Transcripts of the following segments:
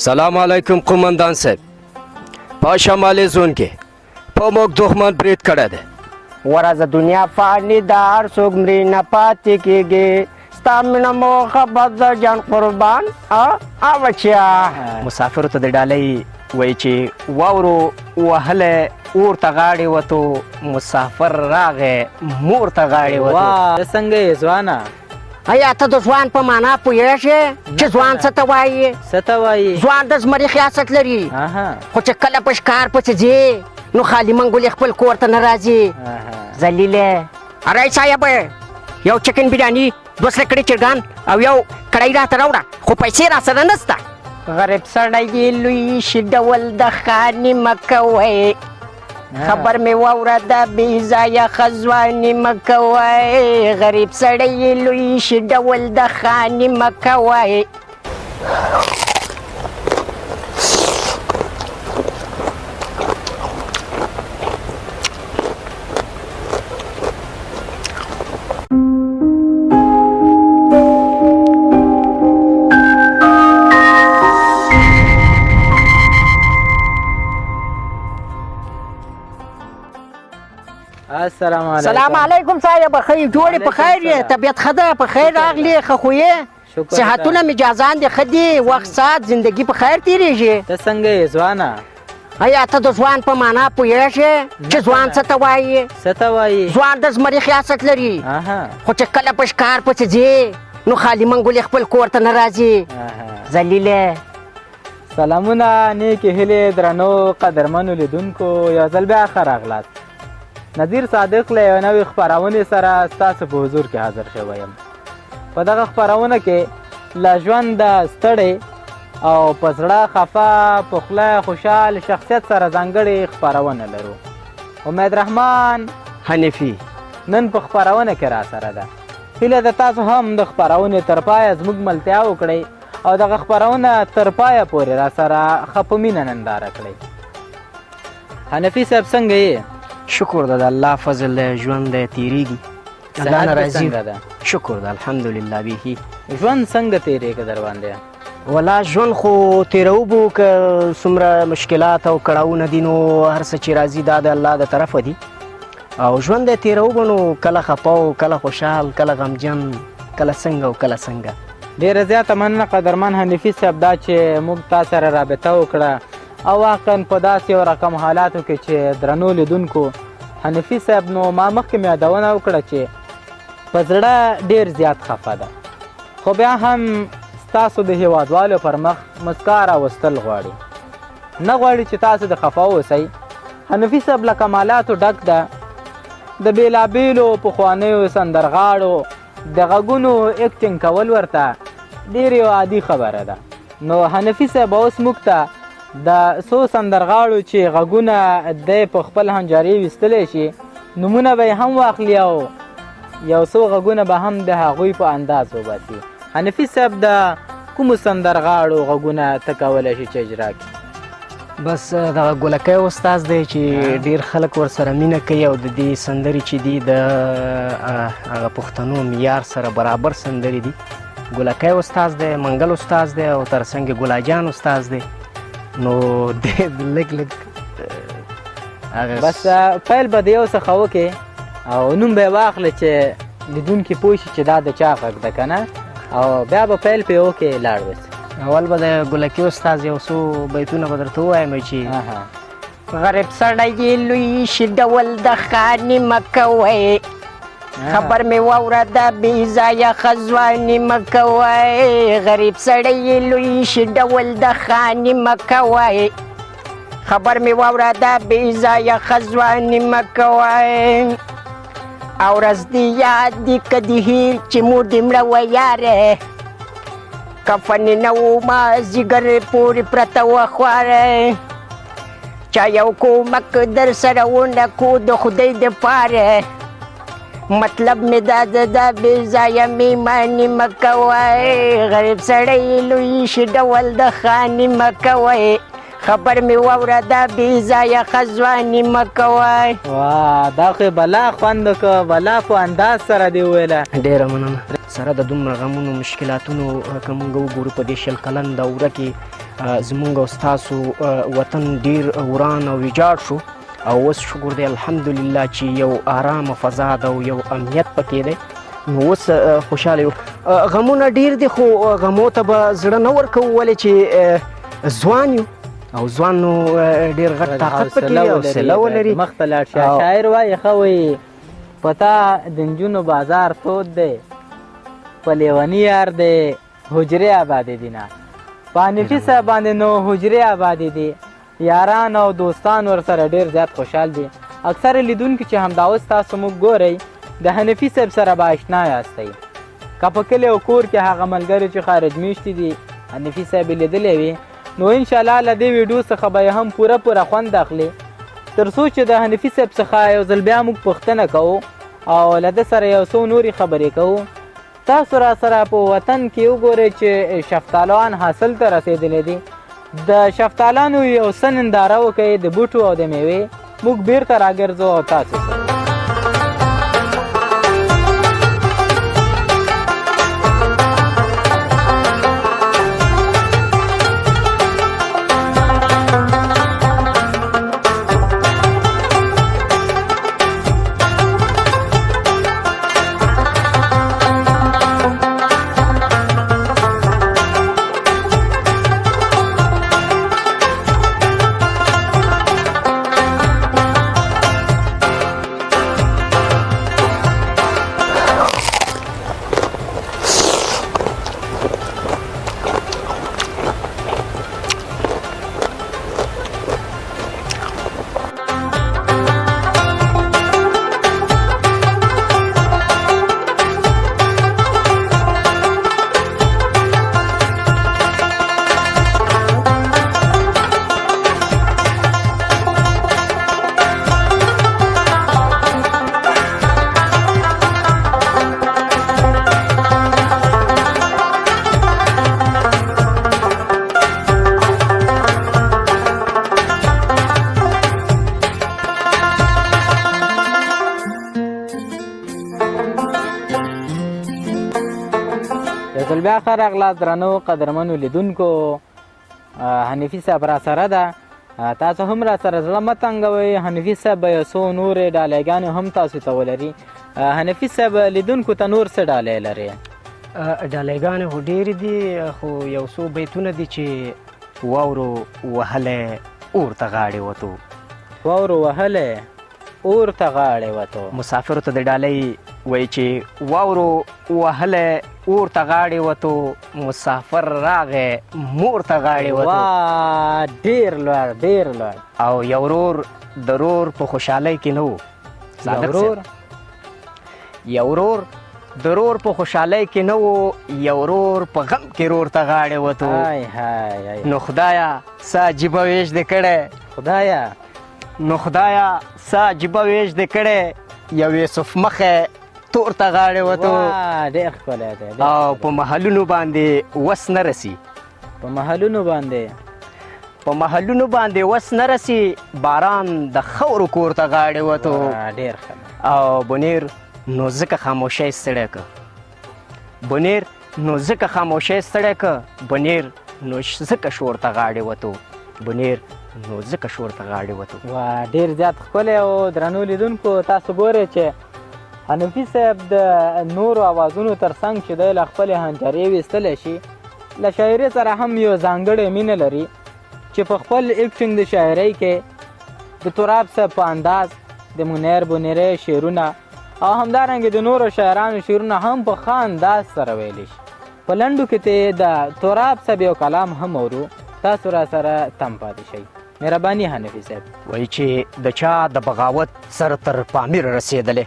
سلام علیکم قومندان صاحب، په شمالي زون کې په موږ دښمن برید کړی دی. ورځه دنیا فاني ده، هر څوک مري نه پاتې کېږي. ستا مینه محبت ده جان قربان ا بچیا. مسافرو ته د ډالۍ وایي چې واورو وهلی اور ته غاړې وتو، مسافر راغی مور ته غاړې وتو. واه، ته څنګه یې ځوانه؟ ایا ته د ځوان په معنا پوهېږې چې ځوان څه ته وایي؟ څه ته وایي؟ ځوان د زمري خیاست لري، خو چې کله په ښکار پسې ځي نو خالي منګولې خپل کور ته نه راځي. ذلیله ارای صاحب، یو چکن بریاني، دوه سره کړي چرګان او یو کړی راته راوړه، خو پیسې را سره نسته. غریب سړی یې لوی شي ډول د خاني مه کوئ، خبر مې واوره د بې ځایه ښه ځواني مه کوئ. غریب سړی یې لوی شي ډول د خاني مه کوئ. السلام علیکم. سلام علیکم صاحب، ښه یې جوړې؟ په خیر یې؟ طبیعت ښه ده؟ په خیر راغلې؟ ښه خو یې؟ صحتونه مجازان دې ښه دي؟ وخت ساعت زندګي په خیر تېرېږي؟ ته څنګه یې ځوانه؟ ایا ته د ځوان په معنا پوهېږې چې ځوان څه ته وایي؟ څه ته وایي؟ ځوان د زمري خیاست لري، خو چې کله په ښکار پسې ځي نو خالي منګولې خپل کور ته نه راځي. ذلیله. سلامونه، نیکې هیلې درنو قدرمنو لیدونکو، یو ځل بیا ښه راغلاست. نذیر صادق له یوې نوې خپرونې سره ستاسو په حضور کې حاضر شوی یم. په دغه خپرونه کې له ژونده ستړی او په زړه خفه، په خوله خوشحال شخصیت سره ځانګړې خپرونه لرو. امید رحمان حنیفي نن په خپرونه کې را سره ده. هیله ده تاسو هم د خپرونې تر پایه زموږ ملتیا وکړئ او دغه خپرونه تر پایه پورې را سره ښه په مینه ننداره کړئ. حنفي صاحب څنګه یې؟ شکر ده، د الله فضل دی، ژوند دی تېرېږي، الله نه راضي. شکر ده، الحمدلله. بیخي ژوند څنګه تېرېږي در باندې؟ ولا ژوند خو تېروو به، که څومره مشکلات او کړاوونه دي نو هر څه چې راځي دا د الله د طرفه دي، او ژوند دی تېروو به، نو کله خفه او کله خوشحال، کله غمجن، کله څنګه او کله څنګه. ډېره زیاته مننه قدرمن حنیفي صاحب، دا چې موږ تا سره رابطه وکړه او واقعا په داسې یو رقم حالاتو کې چې درنو لیدونکو حنیفي صاحب نو ما مخکې مې یادونه وکړه چې په زړه ډېر زیات خفه ده، خو بیا هم ستاسو د هیوادوالو پر مخ مسکا راوستل غواړي، نه غواړي چې تاسو د خفه اوسئ. حنفي صاحب له کمالاتو ډک ده، د بېلابېلو پخوانیو سندرغاړو د غږونو اکټینګ کول ورته ډېر یو عادي خبره ده. نو حنفي صاحب اوس موږ ته د څو سندرغاړو چې غږونه دی په خپل حنجرې ویستلی شي نومونه به یې هم واخلي او یو څو غږونه به هم د هغوی په انداز وباسي. حنفي صاحب د کومو سندرغاړو غږونه ته کولی شي چې اجرا کړي؟ بس دغه ګلکی استاد دی چې ډیر خلک ورسره مینه کوي، او د دې سندرې چې دي د هغه پښتنو معیار سره برابر سندرې دي. ګلکی استاد دی، منګل استاد دی، او ترڅنګ ګلاجان استاد دی. نو دی لږ لږ بس پیل به د یو څخه وکړې او نوم به یې واخلې چې لیدونکي پوه شي چې دا د چا غږ ده که نه، او بیا به پیل پرې وکړې لاړ وسې. اول به د ګلکي استاد یو څو بیتونه به درته ووایم چې غریب سړی یې لوی شي ډول د خاني مه کوئ، خبر مې واوره د بې ځایه ښه ځواني مه کوئ. غریب سړی یې لوی شي ډول د خاني مه کوئ، خبر مې واوره د بې ځایه ښه ځواني مه کوئ. او ورځ دې یاد دي که دې هېر چې مور دې مړه وه یاره، کفن یې نه و ما ځیګر پورې پرته وه خواره، چا یو کومک در سره ونه کو د خدای دپاره، مطلب مې دا ده دا بې ځایه میماني مه کوئ. غریب سړی لوی شي ډول د خاني مه کوئ، خبر مې واوره دا بې ځایه ښه ځواني مه کوئ. واه، دا خو یې بلا خوند وکړ، بلا په انداز سره دې وویله. ډېره مننه. سره د دومره غمونو مشکلاتونو که موږ وګورو په دې 20 کلن دوره کې زموږ او ستاسو وطن ډیر وران او ویجاړ شو او اوس شکر دی الحمدلله چې یو آرامه فضا ده او یو امنیت پکې دی. نو اوس خوشحاله یو. غمونه ډیر دي خو غمو ته به زړه نه ورکوو، ولې چې ځوان یو او ځوان نو ډیر غټ طاقت پکې وي، حوصله ولري، مخته لاړ شي. شاعر وایي ښه وایي په تا د نجونو بازار تود دی، په لیوني یار دی حجرې آبادې دي. نه په حنیفي صاحب باندې نو حجرې آبادې دي، یاران او دوستان ورسره ډېر زیات خوشحال دي. اکثره لیدونکي چې همدا اوس تاسو موږ ګورئ د حنیفي صاحب سره به آشنا یاستئ. که په کلي او کور کې هغه ملګري چې خارج میشتي دي حنیفي صاحب یې لیدلی وي، نو انشاءالله له دې ویډیو څخه به یې هم پوره پوره خوند اخلي. تر څو چې د حنیفي صاحب څخه یو ځل بیا موږ پوښتنه کوو او له ده سره یو څو نورې خبرې کوو. تاسو را سره په وطن کې وګورئ چې شفتالوان حاصل ته رسېدلی دي. د شفتالانو یو څه ننداره وکړئ، د بوټو او د میوې. موږ بیرته راګرځو او تاسو سره. یو ځل بیا ښه راغلاست درنو قدرمنو لیدونکو. حنیفي صاحب را سره ده، تاسو هم را سره زړه مه تنګوئ. حنیفي صاحب به یو څو نورې ډالۍګانې هم تاسو ته ولري. حنیفي صاحب لیدونکو ته نور څه ډالۍ لري؟ ډالۍګانې خو ډېرې دي، خو یو څو بیتونه دي چې واورو وهلی اور ته غاړې وتو. واورو وهلی اور ته غاړې وتو. مسافرو ته د ډالۍ وایي چې واورو وهلی اور ته غاړې وتو، مسافر راغی مور ته غاړې وتو. وا ډېر لوړ، ډېر لوړ. او یو ورور د رور په خوشحالۍ کې نه و. صادق ورور؟ یو ورور د رور په خوشحالۍ کې نه و، یو ورور په غم کې رور ته غاړې وتو. های های های. نو خدایا څه عجیبه ویش دې کړی. خدایا. نو خدایا څه عجیبه ویش دې کړی، یو یوسف مخی تور ته غاړې وتو. وا ډېر ښکلی دی، ډېر او ښکلی. په محلونو باندې وس نه رسي. په محلونو باندې. په محلونو باندې وس نه رسي، باران د خاورو کور ته غاړې وتو. وا ډېر ښه دی. او بونیر نو ځکه خاموشۍ ستړی که، بونیر نو ځکه خاموشۍ ستړی که، بونیر نو ځکه شور ته غاړې وتو، بونیر نو ځکه شور ته غاړې وتو. وا ډېر زیات ښکلی. او درنو لیدونکو تاسو ګورئ چې حنفي صاحب د نورو اوازونو تر څنګ چې دی له خپلې حنجرې ویستلی شي، له شاعرۍ سره هم یو ځانګړی مینه لري چې په خپل اکټینګ د شاعرۍ کې د تراب صاحب په انداز د منیر بونیرۍ شعرونه او همدارنګه د نورو شاعرانو شعرونه هم په ښه انداز سره ویلی شي. په لنډو کې ته د تراب صاحب یو کلام هم اورو، تاسو را سره تم پاتې شئ. مهرباني حنفي صاحب. وایي چې د چا د بغاوت سر تر پامیر رسېدلی،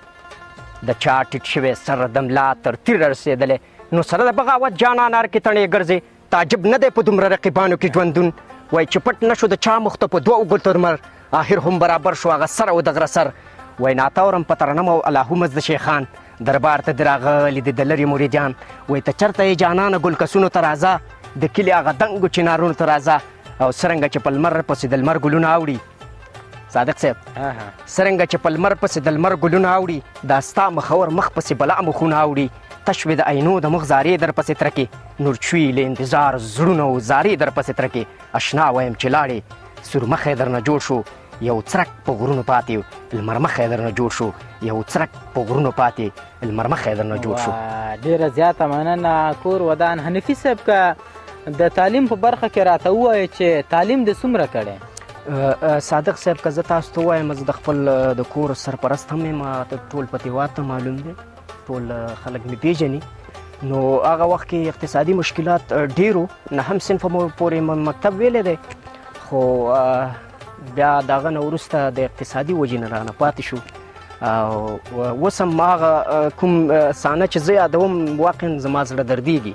د چا ټیټ شوی سر د ملا تر تیر رسېدلی، نو سره د بغاوت جانان هر کې تڼې ګرځې، تعجب نه دی په دومره رقیبانو کې ژوندون. وایي چې پټ نه شو د چا مخ ته په دوو ګوتو لمر، آخر هم برابر شو هغه سر او د غره سر. وایي ناتورم په ترنم او الهو مزد شیخان، دربار ته دې راغلي دي د لرې مریدیان. وایي ته چېرته یې جانانه ګل کسونو ته راځه، د کلي هغه دنګو چنارونو ته راځه. او څرنګه چې په لمر پسې د لمر ګلونه اوړي، صادق صاحب، څرنګه چې په لمر پسې د لمر ګلونه اوړي، دا ستا مخور مخ پسې بلا مخونه اوړي. تشوې د عینو د مخ زارې در پسې ترکې، نور چوي له انتظار زړونه او زارې در پسې ترکې. اشنا وایم چې لاړې، سور مخی درنه جوړ شو، یو څرک په غرونو پاتې، لمر مخی درنه جوړ شو، یو څرک په غرونو پاتې، لمر مخی درنه جوړ شو. ډیره زیاته مننه، کور ودان. حنفي صاحب، که د تعلیم په برخه کې راته ووایې چې تعلیم دې څومره کړی؟ صادق صاحب، که زه تاسو ته ووایم، زه د خپل د کور سرپرست هم یم، ټول په هېواد ته معلوم دی، ټول خلک مې پیژني. نو هغه وخت کې اقتصادي مشکلات ډېر وو، نهم صنف مو پورې مکتب ویلی دی، خو بیا د هغه نه وروسته د اقتصادي وجې نه رانه پاتې شو. او اوس هم هغه کوم صحنه چې زه یادوم، واقعا زما زړه دردېږي.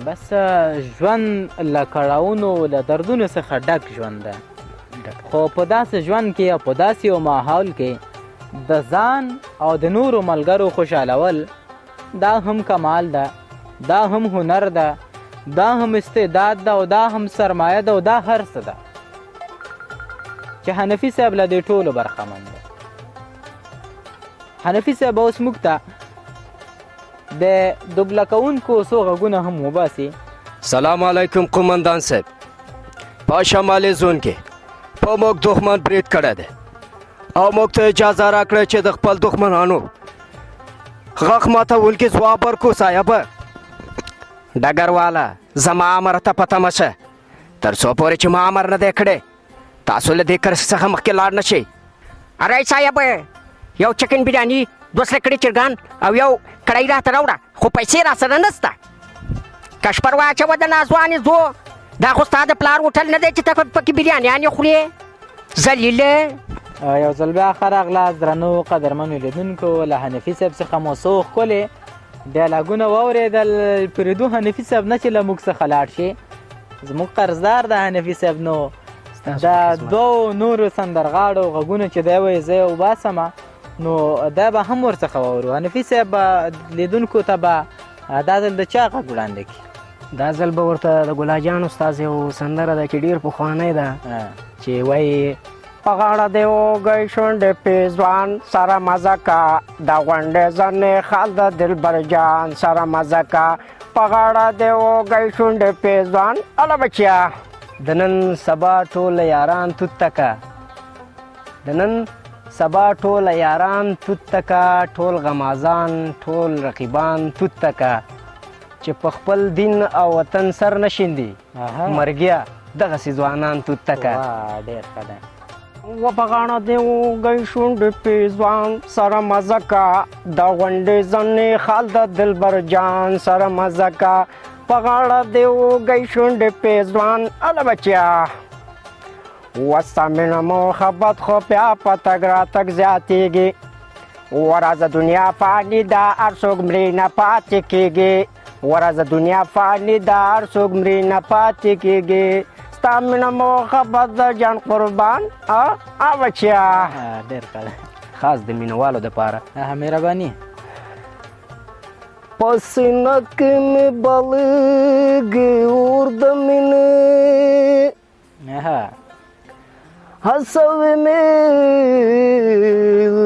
بس ژوند له کړاوونو، له دردونو څخه ډک ژوند ده، خو په داسې ژوند کې او په داسې یو ماحول کې د ځان او د نورو ملګرو خوشحالول دا هم کمال ده، دا هم هنر ده، دا هم استعداد ده، او دا هم سرمایه ده، او دا هر څه ده چې حنفي صاحب له دې ټولو برخمن دی. حنفي صاحب اوس موږ ته د دوبله کوونکو څو غږونه هم وباسي. سلام علیکم قومندان صاحب، په شمالي زون کې په موږ دښمن برید کړی دی او موږ ته اجازه راکړه چې د خپل دښمنانو غاښ ماتوونکي ځواب ورکړو. صاحب ډګرواله، زما امر ته په تمه شه، تر څو پورې چې ما امر نه دی کړی تاسو له دې کرښې څخه مخکې لاړ نه شئ. ارای صاحب، یو چکن بریاني، دوه سره کړي چرګان او یو کړی راته راوړه، خو پیسې راسره نسته. کشپر واچوه د ناځوانې زو، دا خو ستا د پلار هوټل نه دی چې ته پکې بریانیانې خورې، ذلیله. یو ځل بیا ښه راغلاست درنو قدرمنو لیدونکو. له حنفي صاحب څخه مو څو ښکلې ډیالاګونه واورېدل. پرېږدو حنفي صاحب نه چې له موږ څخه لاړ شي، زموږ قرضدار د حنفي صاحب. نو د دوو نورو سندرغاړو غږونه چې دی وایي زه یې وباسم، نو دا به هم ورڅخه واورو. حنفي صاحب، لیدونکو ته به دا ځل د چا غږ وړاندې کړي؟ دا ځل به ورته د ګلا جان استاد یو سندره ده چې ډېر پخوانی ده، چې وایي: په غاړه دې اوږی شونډې پیزوان سره مزه کا، د غونډې ځنې خال د دلبر جان سره مزه کا، په غاړه دې اوږی شونډې پیزوان. اله بچیا، د نن سبا ټول یاران توت تکه، د نن سبا ټول یاران توت تکه، ټول غمازان ټول رقیبان توت تکه، چې په خپل دین او وطن سر نه شیندي، مرګیا دغسې ځوانان توت تکه. ډېر ښه دی. و په غاړه دې اوږی شونډې پیزوان سره مزه کا، د غونډې ځنې خال د دلبر جان سره مزه کا، په غاړه دې اوږی شونډې پیزوان. اله بچیا، وستا مینه محبت خو بیا په تګ راتګ زیاتېږي، ورځه دنیا فاني ده، هر څوک مري نه پاتې کېږي، ورځه دنیا فاني ده، هر څوک مري نه پاتې کېږي، ستا مینه محبت د جان قربان. ا بچیا، ډېر ښه دی، خاص د مینوالو دپاره. مهرباني. په سینه کې مې بلېږي اور د مینې، هڅوي مې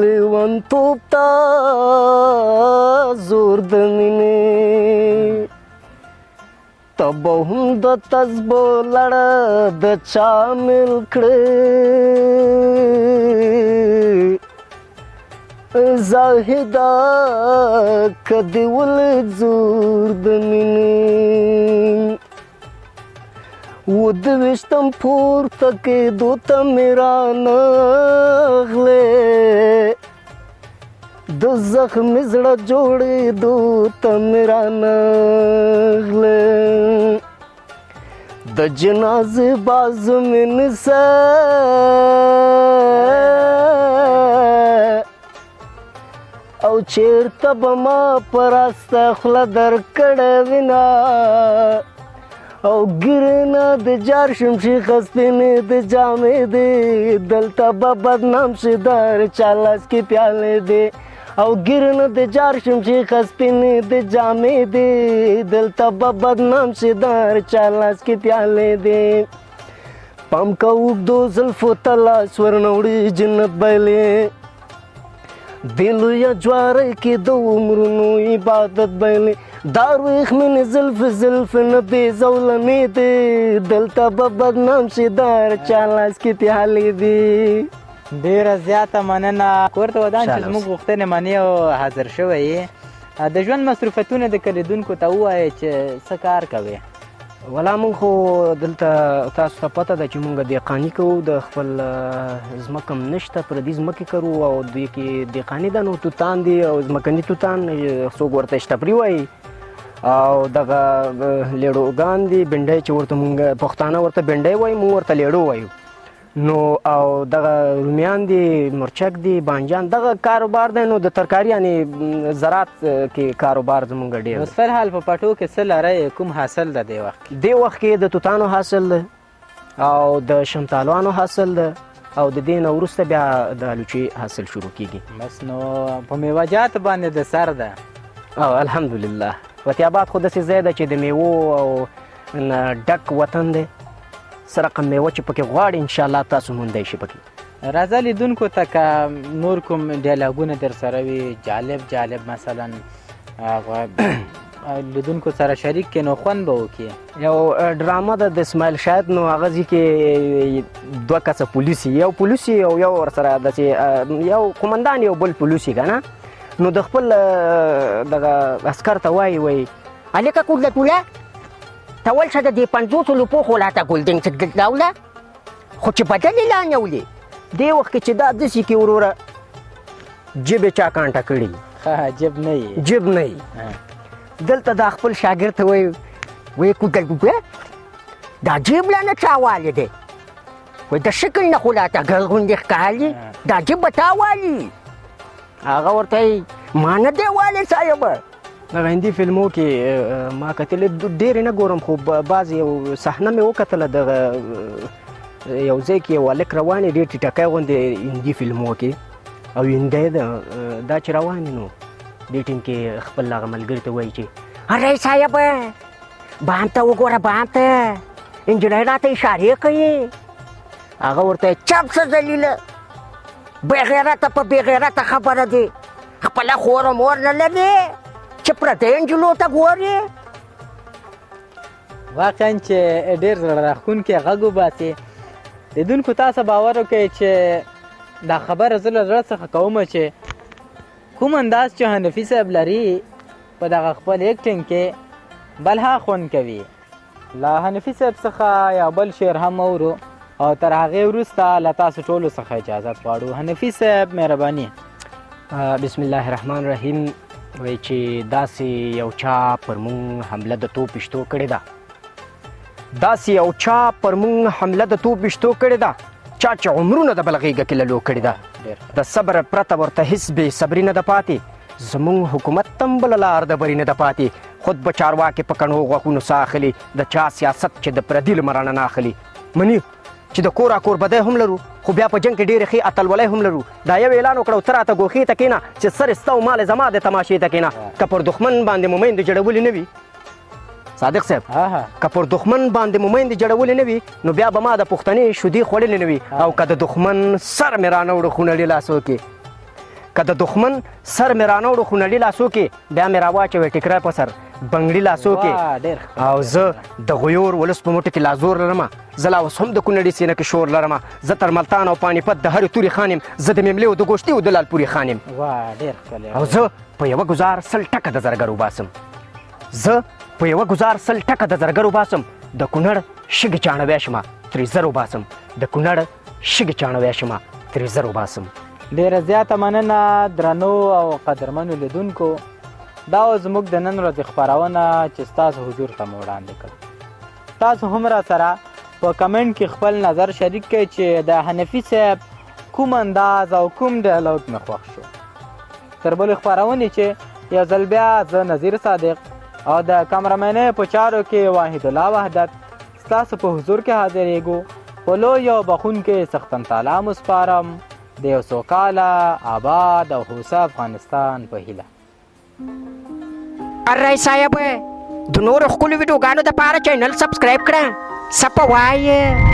لیونتوب ته زور د مینې، ته به هم د تسبو لړه د چا مل کړې زاهده، که دې ولید زور د مینې، و د ویشتم پورته کېدو ته مې رانغلې، د زخمي زړه جوړېدو ته مې رانغلې، د جنازې بازو مې نیسه او چېرته به ما په راسته خوله درکړې وینه، او ږیرې نه د جار شم شیخه سپینې د جامې دي، دلته به بدنام شي د هر چا لاس کې پیالې دي، او ږیرې نه د جار شم شیخه سپینې د جامې دي، دلته به بدنام شي د هر چا لاس کې پیالې دي. پام که اوږدو زلفو ته لاس ورنه وړي جنت بایلې، دې لویه جوارۍ کې د عمرونو عبادت بایلي. دا ورېښمینې زلفې زلفې نه دې زولنې دي، دلته به بدنام شي د هر چا لاس کې پیالې دي. ډېره زیاته مننه، کور ته ودان چې خوشحاله زموږ غوښتنې منې او حاضر شوی یې. د ژوند مصروفیتونه د کلیدونکو ته ووایې چې څه کار کوې. ولا موږ خو دلته تاسو ته پته ده چې موږ دهقاني کوو، د خپل ځمکه هم نشته، پردي ځمکې کرو او دوی کې دهقاني ده، نو توتان دي او ځمکني توتان، څوک ورته اشتپري وایي، او دغه لیړوګان دي، بنډۍ چې ورته موږ پښتانه ورته بنډۍ وایي، موږ ورته لیړو وایو. نو او دغه رومیان دي، مرچک دي، بانجان، دغه کاروبار دی. نو د ترکاري یعنې زراعت کې کاروبار زمونږ ډېر اوس فلحال په پټو کې څه لرئ، کوم حاصل ده دې وخت کې؟ دې وخت کې د توتانو حاصل ده او د شمتالوانو حاصل ده او د دې نه وروسته بیا د الوچې حاصل شروع کیږي. بس نو په میوهجاتو باندې د سر ده. او الحمدلله فتح آباد خو داسې ځای ده چې د میوو او ډک وطن دی، څه رقم میوه چې پکې غواړي انشاءالله تاسو موندی شي پکې. راځه لیدونکو ته که نور کوم ډیالوګونه در سره وي جالب جالب، مثلا هغه لیدونکو سره شریک کړې نو خوند به وکړي. یو ډرامه ده د اسماعیل شاهد، نو هغه ځای کې دوه کسه پولیس، یو پولیس او یو ورسره داسې یو قومندان یو بل پولیس که نه، نو د خپل دغه عسکر ته وایي، وایي هلکه کوله ته ولشه د دې 50 روپو خو راته ګلډینګ سګرټ راوړه، خو چې بدل یې لا نه ولې. دې وخت کې چې دا داسې کې وروره جیب یې چا کانټه کړي، جیب نه یې، جیب نه یې. دلته دا خپل شاګرد ته وایي، وایي کوږل کوږه دا جیب لا نه چا والي دی، وایي د شکل نه خو راته ګل غوندې ښکاري، دا جیب به تا والي. هغه ورته وایي ما نه دی والي صاحب. دغه هندي فلمو کې ما کتلې، ډېرې نه ګورم خو بعضې یو صحنه مې وکتله، دغه یو ځای کې یو هلک روان یې، ډېر ټیټکی غوندې هندي فلمو کې، او هندی ده، دا چې روان یې نو دې ټیم کې خپل هغه ملګري ته وایي چې ارې صاحب بام ته وګوره، بام ته نجلۍ راته اشارې کوي. هغه ورته چپ شه ذلیله، بېغیرته په بېغیرته خبره دی، خپله خور او مور نه لري چې پردیو نجلو ته ګوري. واقعا چې ډېر زړه راښکونکی غږ وباسي. لیدونکو تاسو باور وکړئ چې دا خبره زه له زړه څخه کوم چې کوم انداز چې حنفي صاحب لري په دغه خپل اکټینګ کې بلها خوند کوي. له حنفي صاحب څخه یو بل شعر هم اورو او تر هغې وروسته له تاسو ټولو څخه اجازت غواړو. حنفي صاحب مهرباني. بسم الله الرحمن الرحیم. وایي چې داسې یو چا پر مونږ حمله د توپ ویشتو کړې ده، داسې یو چا پر مونږ حمله د توپ ویشتو کړې ده، چا چې عمرونه د بل غېږه کې للو کړې ده، د صبر پرته ورته هیڅ بې صبري نه ده پاتې، زمونږ حکومت ته هم بله لار د بري نه ده پاتې، خود به چارواکي په کڼو غوښونو ساه اخلي، د چا سیاست چې د پردي لمر رڼا نه اخلي. مني چې د کور اکور بدی هم لرو، خو بیا په جنګ کې ډېرې ښې اتلولۍ هم لرو. دا یو اعلان وکړه او ته راته ګوښې ته کښېنه چې سر یې ستا او مال یې زما د تماشې ته کښېنه. که پر دښمن باندې مو میندې جړولې نه وي، صادق صاحب، که پر دښمن باندې مو میندې جړولې نه وي نو بیا به ما د پښتنې شودې خوړلې نه وي، او که د دښمن سر مې رانه وړو خونړي لاسو کې، که د دښمن سر مې رانه وړو خونړي لاسو کې، بیا مې راواچوې ټیکری په سر بنګړي لاسو کې. او زه د غیور ولس په موټي کې لا زور لرمه، زه لا اوس هم د کونړي سینه کې شور لرمه، زه تر ملتان او پانیپت د هرې تورې خان یم، زه د میملې او د ګوشتې او د لالپورې خان یم. او زه په یوه ګزار 100 ټکه د زرګر وباسم، زه په یوه ګزار 100 ټکه د زرګر وباسم، د کونړ شګې چاڼوی شمه ترې زر وباسم، د کونړ شګې چاڼوی شمه ترې زر وباسم. ډېره زیاته مننه درنو او قدرمنو لیدونکو، دا و زموږ د نن ورځې خپرونه چې ستاسو حضور ته مو وړاندې کړه. تاسو هم را سره په کمنټ کې خپل نظر شریک کړئ چې د حنفي صاحب کوم انداز او کوم ډایلاګ مې خوښ شو. تر بلې خپرونې چې یو ځل بیا زه نذیر صادق او د کمرمنۍ په چارو کې واحد الله وحدت ستاسو په حضور کې حاضرېږو. په لوی او بخښونکي څښتن تعالی مو سپارم د یو سوکاله، آباد او هوسا افغانستان په هیله. ارای صاحب، د نورو ښکلو ویډیوګانو دپاره چینل سبسکرایب کړه. څه په وایې؟